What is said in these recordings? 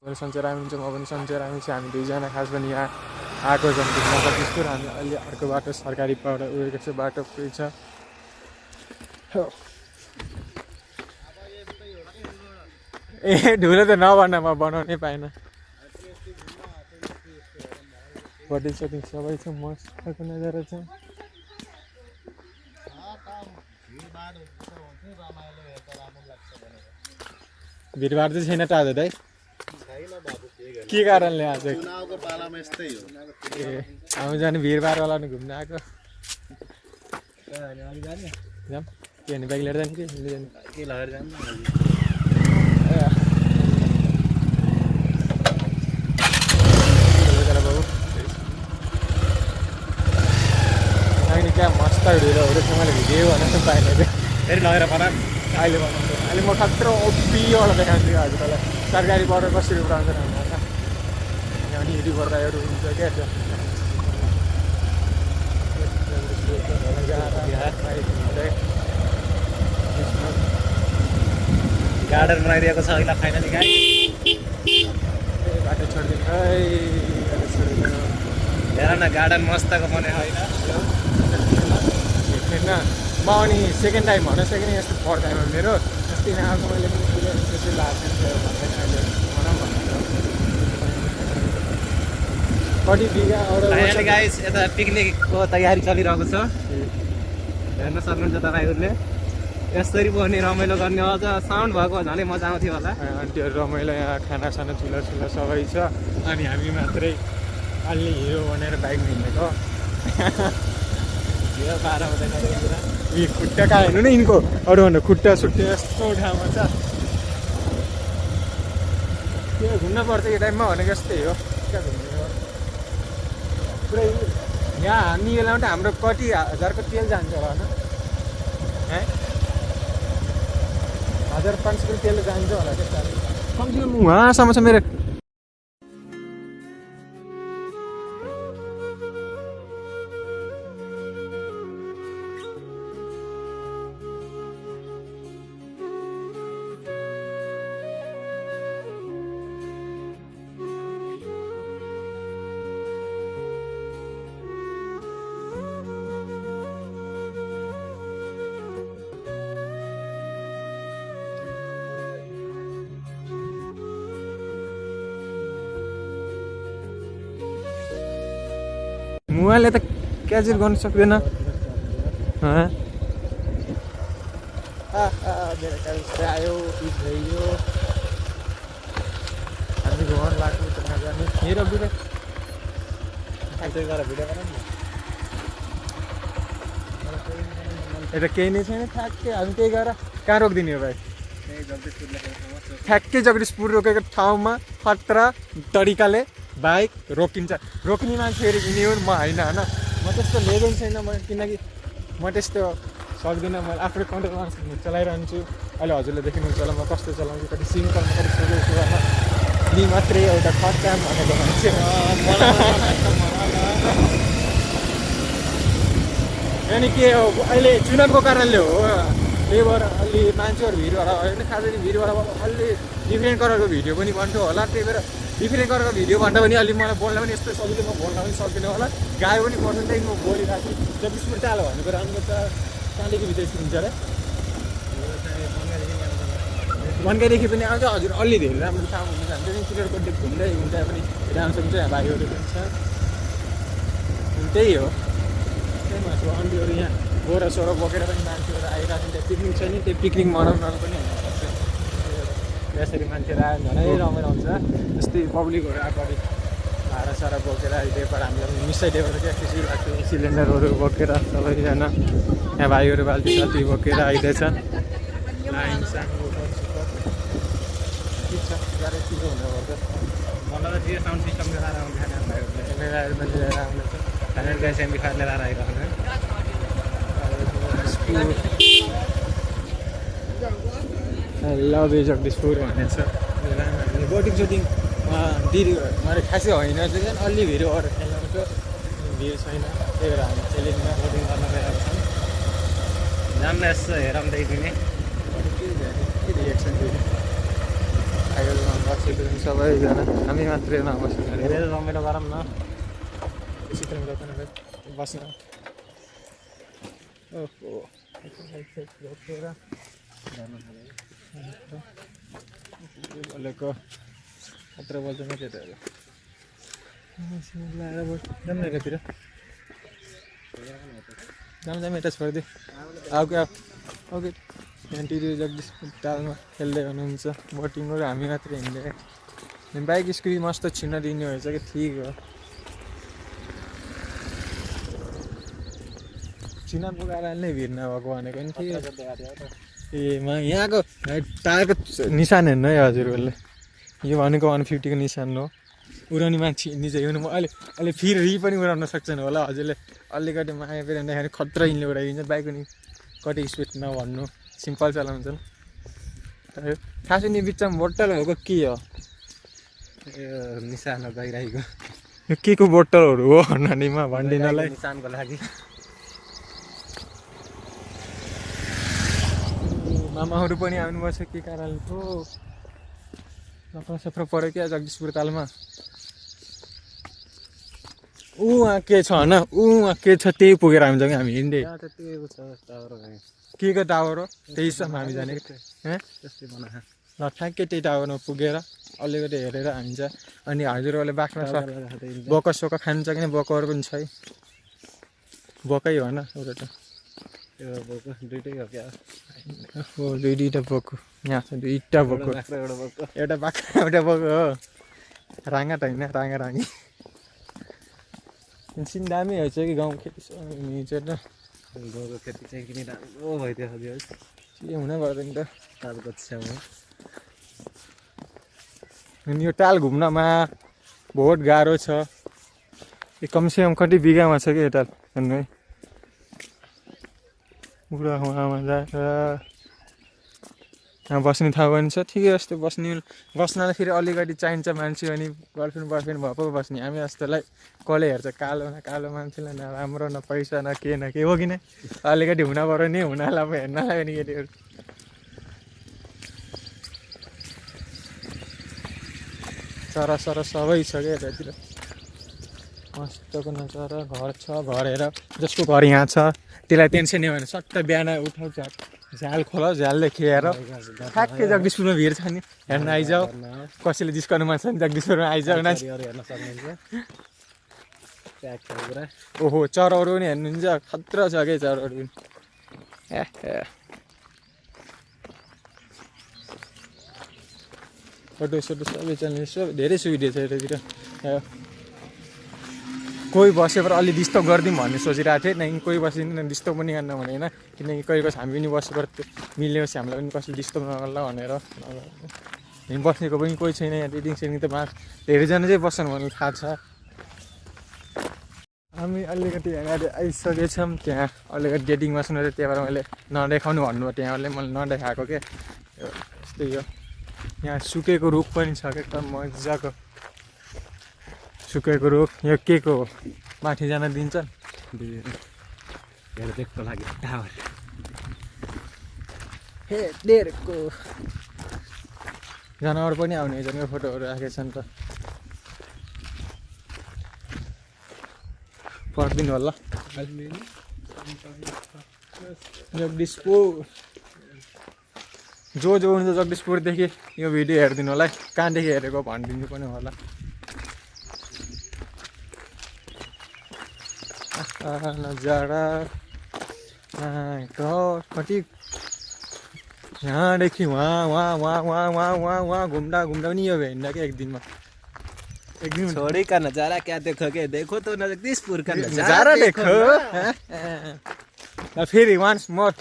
सन्चै रामी हुन्छ, म पनि सन्चै रामी छु। हामी दुईजना खास पनि यहाँ आएको छौँ घुम्नको दिसपुर। हामी अहिले अर्को बाटो सरकारीबाट उयोको चाहिँ बाटो पुग्छ। ए ढुलो त नभन्न, म बनाउनै पाइनँ। बडी सेटिङ सबै छ, मस्तको नजारा छ। भिडभाड चाहिँ छैन त आज दाइ? के कारणले आज? चुनावको पालामा यस्तै हो। ए हामी जाने भिडभाडवाला नि घुम्न आएको। जाम के भने बाइक लिएर जाने के लगेर जानु क्या मस्त ढिलोहरू थियो। मैले भिडियो बनाउनु पाइनँ क्या, फेरि लगेर बना। अहिले बनाउँछु। अहिले म खत्रो ओपीवाला देखाउँछु हजुरलाई। सरकारी बर्डर कसरी उठाउँछ हामीलाई अनि युट्युबर त एउटा हुन्छ क्या त्यो। गार्डन बनाइदिएको छ अहिले फाइनली गाई। बाटो छोडिदिनु है, बाटो छोडिदिनु। हेर न गार्डन मस्तको बनेको होइन। म अनि सेकेन्ड टाइम भनौँ, सेकेन्ड यस्तो फर्स्ट टाइम हो मेरो। अस्ति आएको मैले पनि त्यसै लाग्छ भन्दैन अहिले भनौँ भनेर। कति बिगा फाइनली गाइस यता पिकनिकको तयारी चलिरहेको छ, हेर्न सक्नुहुन्छ तपाईँहरूले। यसरी पनि रमाइलो गर्ने, अझ साउन्ड भएको झनै मजा आउँथ्यो होला। आन्टीहरू रमाइलो, यहाँ खानासाना चुला सबै छ। अनि हामी मात्रै अलि हिरो भनेर बाइकमा हिँडेको। यो बाह्रमा देखाएको कुरा यी खुट्टा कहाँ हेर्नु न यिनको, अरू भन्दा खुट्टा सुट्टा यस्तो ठाउँमा छ। त्यो घुम्नुपर्छ यो टाइममा भनेको जस्तै हो। क्या घुम्ने हो पुरै। यहाँ हामी बेलामा त हाम्रो कति हजारको तेल जान्छ होला होइन? 1500 तेल जान्छ होला त्यस्तो। कमसेकम उहाँसम्म छ मेरो। मुवाले त क्याचर गर्नु सक्दैन। आयो भयो हामी घर लाग्नु त नजाने। हेर बुढा भिडियो गरौँ न। यता केही नै छैन, ठ्याक्कै हामी त्यही गएर कहाँ रोकिदिने हो भाइ? ठ्याक्कै जगदीशपुर रोकेको ठाउँमा खतरा तरिकाले बाइक रोकिन्छ। रोक्ने मान्छे फेरि यिनी हो, म होइन होइन। म त्यस्तो लेभल छैन म, किनकि म त्यस्तो सक्दिनँ। मैले आफ्नै कन्ट्रोलमा चलाइरहन्छु। अहिले हजुरले देख्नुहुन्छ होला म कस्तो चलाउँछु, कति सिम्पलमा कति सोचेको कुरामा नि मात्रै एउटा खर्च भनेको मान्छे। अनि के हो अहिले चुनावको कारणले हो, त्यही भएर अलि मान्छेहरू भिडबाट होइन। खास गरी भिडबाट अलि डिफ्रेन्ट कलरको भिडियो पनि बन्थ्यो होला। त्यही भएर डिफ्रेन्ट कलरको भिडियो भन्दा पनि अलि मलाई बोल्न पनि यस्तो सजिलो म बोल्न पनि सक्दिनँ होला। गायो पनि पर्छ त्यही म बोलिरहेको छु। जगदीशपुर टाढो भनेको राम्रो त कहाँदेखि भित्र स्कुन्छ अरे? बनकाइदेखि पनि आउँछ हजुर। अलि धेरै राम्रो ठाउँ हुन्छ, हामी चाहिँ क्लियरको घुम्दै हुन्छ पनि जान सक्छ। यहाँ भाइहरू पनि छ, त्यही हो। त्यही मासु अन्डीहरू यहाँ बोरासोरा बोकेर पनि मान्छेहरू आइरहेको छ। त्यहाँ पिकनिक छ नि, त्यो पिकनिक मनाउन पनि हुनसक्छ। यसरी मान्छेहरू आयो झनै रमाइलो हुन्छ। जस्तै पब्लिकहरू अगाडि भाडासाडा बोकेर आइदिएबाट हामीलाई मिसाइदिएबाट क्या खुसी लाग्छ। सिलिन्डरहरू बोकेर सबैजना यहाँ भाइहरू बाल्टी साल्टी बोकेर आइदिएछ। लाइन सानो ठिक छ, गाह्रो छिटो हुनुपर्छ। मलाई त त्यो साउन्ड सिस्टम लिएर आउँछ भाइहरूले। क्यामेराहरू पनि लिएर आउँदैछ। फाइनल गाइस हामी खाएर लिएर आएको होइन। लभ यु जगदीशपुर भनेछ। बोटिङ सोटिङ दिदी मैले खासै होइन चाहिँ अलि भिडियो अर्डर खेल्नु भिड छैन, त्यही भएर हामी चेलेन्जमा बोटिङ गर्न गएको छौँ। जाम न यसो हेरौँ त एकदिन के रिएक्सन दिने आयो। बसेको छौँ सबैजना, हामी मात्रै नबसेको धेरै रमाइलो गरौँ न। बस्न ओहो रोकेर बोलेको 17 बज्दैन केटाहरू लगाएर जाऊँ न यतातिर जाऊँ यता छोडिदियो आउके ओके यहाँनिर जगदीश तालमा खेल्दै हुनुहुन्छ बोटिङहरू हामी मात्रै हिँड्दै बाइक स्कुटी मस्त छिन्न दिने भएछ कि ठिक हो चिना पुगाएर नै भिड नभएको भनेको नि ठिक ए म यहाँको टायरको निशान हेर्नु है हजुरहरूले यो भनेको 150 को निशान हो उडाउने मान्छे निचे हिँड्नु म अहिले फेरि पनि उडाउन सक्छन् होला हजुरले अलिकति माया पेरिँदाखेरि खतरा हिँड्ने उडाइदिन्छ बाइक पनि कति स्पिड नभन्नु सिम्पल चलाउँछन् खासै नि बिचमा बोतल भएको के हो यो निशान गइरहेको यो के को बोतलहरू हो नानीमा भनिदिनलाई निशानको लागि मामाहरू पनि आउनुपर्छ के कारणले हो लफ्रा सफ्रा पऱ्यो क्या जगदीशपुर तालमा उहाँ के छ होइन उहाँ के छ त्यही पुगेर हामी जाउँ हामी हिँड्दै के को टावर हो त्यहीसम्म हामी जाने ल ठ्याक्कै त्यही टावरमा पुगेर अलिकति हेरेर हामी जा अनि हजुरहरूले बाख्रा बक सोक खानु छ कि बकहरू पनि छ है बकै हो होइन एउटा दुइटै हो क्या हो दुईवटा बोको यहाँ छ दुईवटा बोको एउटा बाख्रा एउटा बोको हो राँगा त होइन राँगा राँगी एकछिन दामी हुन्छ कि गाउँ खेती त गाउँको खेती चाहिँ किन राम्रो भइदियो हजुर के हुन पर्दैन त तालको छेउमा अनि यो ताल घुम्नमा बहुत गाह्रो छ यो कमसेकम कति बिगामा छ कि यो ताल हेर्नु है पुरा उहाँमा जाएर यहाँ बस्ने ठाउँ पनि छ ठिकै जस्तो बस्नलाई फेरि अलिकति चाहिन्छ मान्छे अनि गर्लफ्रेन्ड बोयफ्रेन्ड भएको बस्ने हामी जस्तोलाई कसले हेर्छ कालो न कालो मान्छेलाई न राम्रो न पैसा न के हो कि नै अलिकति हुन पऱ्यो नि हुनलाई हेर्नलाई पनि केटीहरू चरा सरा सबै छ क्या यतातिर मस्तको नचरा घर छ घर हेर जसको घर यहाँ छ त्यसलाई टेन्सन नै भएन सट्ट बिहान उठाउँछ झ्याल खोल झ्यालले खेएर ठ्याक्कै जगदीशपुरमा भिड छ नि हेर्न आइजाऊ कसैले जिस्काउनु मन छ नि जगदीशपुरमा आइजाऊ न हेर्न सक्नुहुन्छ ओहो चराहरू पनि हेर्नुहुन्छ खतरा छ क्या चराहरू पनि फोटो सोटो सबै चल्ने धेरै सुविधा छ यतातिर कोही बसेर अलि डिस्टर्ब गरिदिउँ भन्ने सोचिरहेको थिएँ न कोही बसिदिनु डिस्टर्ब पनि गर्न भने होइन किनकि कोही बस हामी पनि बसेर मिलेपछि हामीलाई पनि कसैले डिस्टर्ब नगर्ला भनेर हामी बस्नेको पनि कोही छैन यहाँ डेटिङ सेटिङ त धेरैजना चाहिँ बस्छन् भन्ने थाहा छ हामी अलिकति अगाडि आइसकेछौँ त्यहाँ अलिकति डेटिङ बस्नु चाहिँ त्यहाँबाट मैले नदेखाउनु भन्नुभयो त्यहाँले मैले नदेखाएको क्या यस्तै हो यहाँ सुकेको रुख पनि छ क्या एकदम मजाको सुकेको रुख यो के को माथि जान दिन्छन् हेर्देको लागि टावर हे डेरको जनावर पनि आउने जनको फोटोहरू राखेका छन् त पर्दिनु होला जगदीशपुर जो हुन्छ जगदीशपुरदेखि यो भिडियो हेरिदिनु होला कहाँदेखि हेरेको भनिदिनु पनि होला नजारा कति यहाँदेखि वहाँ घुम्दा पनि यो भेट्दा क्या एक दिन छोड़ी का नजारा क्या देखोगे देखो तो जगदीशपुर का नजारा देखो फेरि वान्स मोर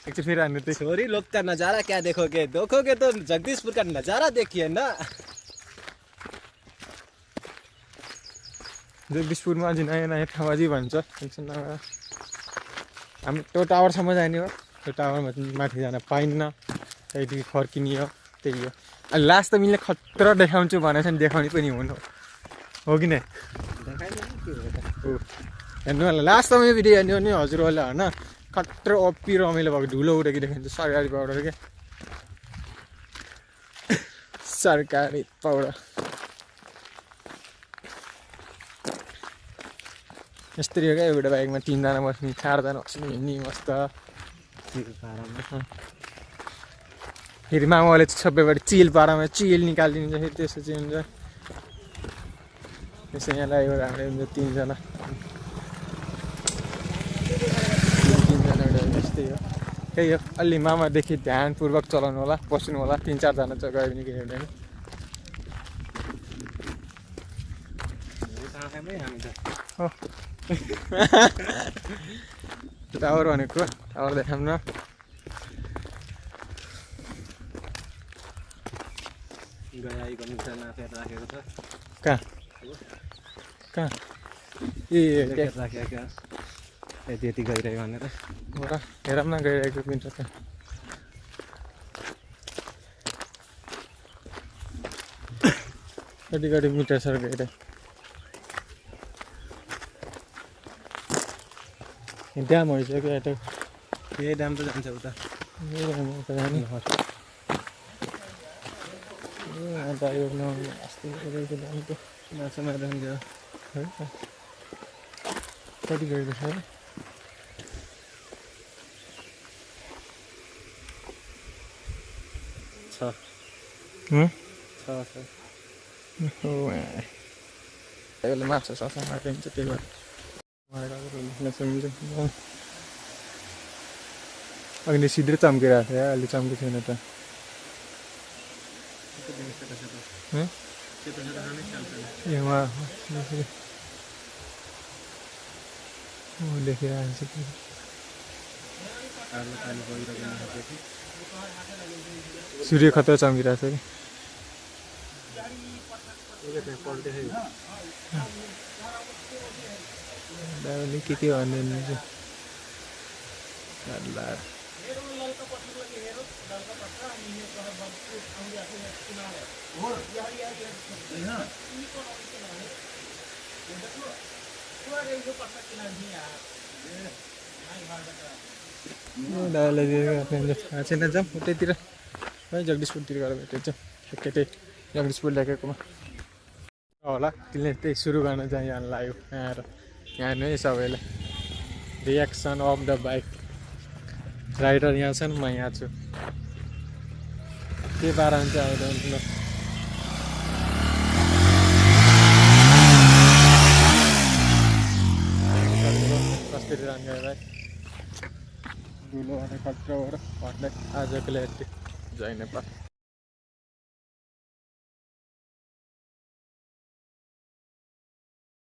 एकचोटि फेरि हान्नु त्यही छोरी लोग का नजारा क्या देखोगे देखोगे तो जगदीशपुर का नजारा देखिए ना जगदीशपुरमा अझै नयाँ ठाउँ अझै भन्छ एकछिन हामी त्यो टावरसम्म जाने हो त्यो टावरमा माथि जान पाइन्न त्यहाँदेखि फर्किने हो त्यही हो अनि लास्ट त मिले खतरा देखाउँछु भनेको छ नि देखाउने पनि हुनु हो कि नै हेर्नु होला लास्टमा यो भिडियो हेर्नु भने हजुरहरूले होइन खतरा अप्पी रमाइलो भएको धुलो उडेको देखिन्छ सरकारीबाट क्या सरकारी पौडा यस्तरी हो क्या एउटा बाइकमा 3 जना बस्ने 4 जना बस्ने हिँड्ने मस्त फेरि मामाले चाहिँ सबैबाट चिल पारामा चिल निकालिदिन्छ फेरि त्यसो चाहिँ हुन्छ त्यसो यहाँ ड्राइभर हाल्दै हुन्छ 3 जना एउटा त्यस्तै हो त्यही हो अलि मामादेखि ध्यानपूर्वक चलाउनु होला बस्नु होला 3-4 जना चाहिँ गयो भने केही हुँदैन टावर भनेको टावर देखाउँ न कहाँ कहाँ ए राखेको त्यति गइरह्यो भनेर हेरौँ न गइरहेको पिन्छ त कति कति मिटर सर गइरहेको ड्याम भइसक्यो यता यही ड्याम त जान्छ उता जाने अन्त यो अस्ति ड्यामको माछा मारिरहन्छ है कति गएको छ माछा ससा मारिन्छ त्यही भएर अघि सिधै चम्किरहेको थियो अहिले चम्केको छैन त ए उहाँ देखिरहेको छ सूर्य खतरा चम्किरहेको छ कि के भन्दैन छैन जाउँ उतैतिर है जगदीशपुरतिर गएर भेटेछ एकै जगदीशपुर ल्याएकोमा होला त्यसले त्यही सुरु गर्न चाहिँ यहाँ लाग्यो यहाँ नै सबैलाई reaction of the bike rider यहाँ छन् म यहाँ छु के पाराले चाहिँ आउँदैन कसरी जाने भाइ धुलो भने खतरा हो र भन्दै आजको लागि जय नेपाल।